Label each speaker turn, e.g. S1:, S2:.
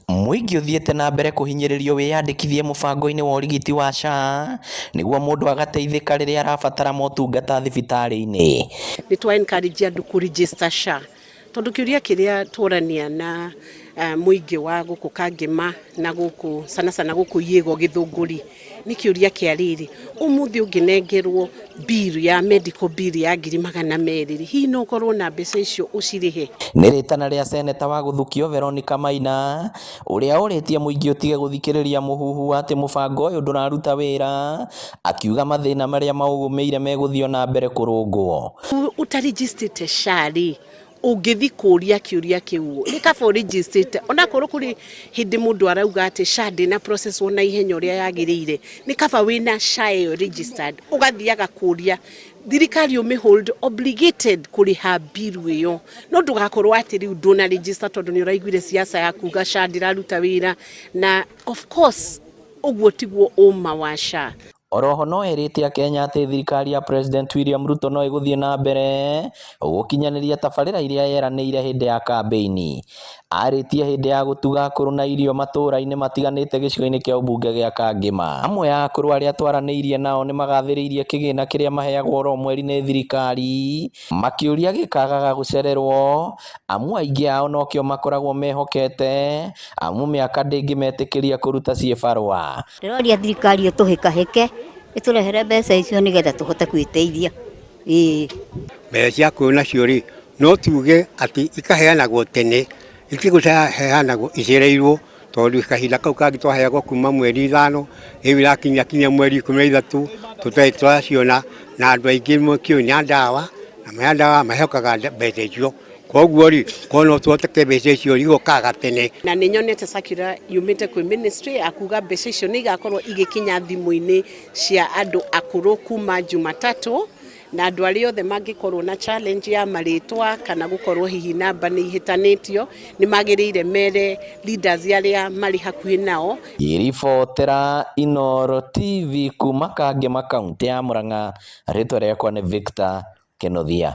S1: Mũingĩ ũthiĩte na mbere kũhinyĩrĩrio wĩyandĩkithie mũbango-inĩ wa ũrigiti wa SHA nĩguo mũndũ agateithĩka rĩrĩa arabatara motungata thibitarĩ-inĩ.
S2: Nĩ twa encourage andũ kũ register SHA tondũ kĩũria kĩrĩa tworania na mũingĩ wa gũkũ Kangema na gũkũ sana sana gũkũ Iĩgo Gĩthũngũri nĩ kĩũria kĩa rĩrĩ, ũmũthĩ ũngĩnengerwo bill ya medical bill ya 200,000, hihi no ũkorwo na mbeca icio ũcirĩhe?
S1: Nĩ rĩtana rĩa seneta wa gũthukio Veronica Maina ũrĩa ũrĩtie mũingĩ ũtige gũthikĩrĩria mũhuhu atĩ mũbango ũyũ ndũraruta wĩra, akiuga mathĩna marĩa maũgũmĩire megũthiĩ na mbere kũrũngwo.
S2: Ũtarigistĩte SHA rĩ, ũngĩthi kũria kĩũria kĩu nĩ kaba ũrigistĩte, onakorwo kũrĩ hĩndĩ mũndũ arauga atĩ SHA ndĩna process na ihenya ũrĩa yagĩrĩire, nĩ kaba wĩna SHA ĩyo registered ũgathiaga kũria thirikari ũmĩ hold obligated kũrĩha bill ĩyo, no ndũgakorwo atĩ rĩu ndũna register tondũ nĩ ũraiguire siasa ya kuga SHA ndĩraruta wĩra, na of course ũguo tiguo ũma wa SHA.
S1: Oroho no ĩrĩte akenya atĩ thirikari ya President William Ruto no ĩgũthiĩ na mbere gũkinyanĩria tabarĩra iria yeranĩire hĩndĩ ya kambĩini. Arĩtie hĩndĩ ya gũtuga akũrũ na irio matũũra-inĩ matiganĩte gĩcigo-inĩ kĩa ũmbunge gĩa Kangema. Amwe a akũrũ arĩa twaranĩirie nao nĩmagathĩrĩirie kĩgĩna kĩrĩa maheagwo oro mweri nĩ thirikari makĩũria gĩkagaga gũcererwo, amu aingĩ ao nokĩo makoragwo mehokete amu mĩaka ndĩngĩmetĩkĩria kũruta ciĩbarũa.
S3: Ndĩroria thirikari ĩtũhĩkahĩke ĩtũrehere mbeca icio nĩgetha tũhote gwĩteithia, ĩĩ.
S4: Mbeca cia akũrũ nacio rĩ, no tuge atĩ ikaheanagwo tene, itigũheanagwo icereirwo, tondũ kahinda kau kangĩ twaheagwo kuma mweri 5, rĩu irakinya kinya mweri 13 tũtarĩ tũraciona, na andũ aingĩ makĩũĩ nĩ a ndawa, na me a ndawa maheokaga mbeca icio, koguo rĩ, korwo no tũhoteke mbeca icio igokaga tene.
S2: Na nĩ nyonete circular yumĩte kwĩ ministry ya kuga mbeca icio nĩ igakorwo igĩkinya thimũ-inĩ cia andũ akũrũ kuma Jumatatũ, na andũ arĩa othe mangĩkorwo na challenge ya marĩtwa kana gũkorwo hihi namba nĩ ihĩtanĩtio nĩ magĩrĩire mere leaders arĩa marĩ hakuhĩ nao.
S1: Ngĩribotera Inooro TV kuma Kangema kaũntĩ ya Murang'a, rĩtwa rĩakwa nĩ Victor Kĩnuthia.